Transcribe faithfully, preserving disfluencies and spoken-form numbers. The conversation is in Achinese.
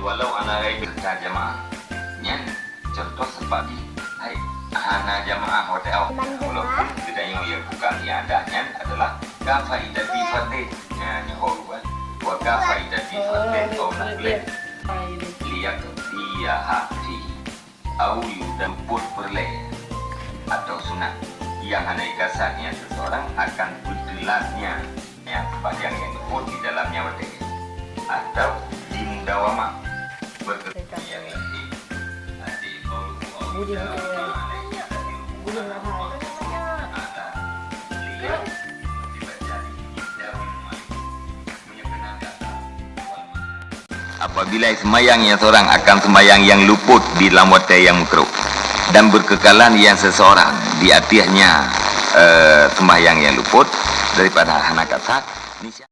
Walau ana raib ka jamaah. Nyan contoh seupati hai hana jamaah watée awai. Walaupun geutanyoe nyang tukang ibadah nyan adalah ka faidati fardin. Nyan nyoe kan. Wa ka faidati fardin au naflin. Liyaqdiyaha fihi. Au yuda luput peureulée atau sunat nyang hana ikasat nyan seseorang akan beuteulatnya nyang sembahyang nyang luput di dalamnya watée nyan atau dimudawamah berkesan nyang lagi. Hati qauluhu au Budi betul. Budi mahal. Apabila seumayang nyang seurang akan seumayang nyang luput di lam watée nyang meukruh, dan beukeukalan nyang seuseurang di ateueh nyan, eh, seumayang nyang luput daripada hana kasat, niscaya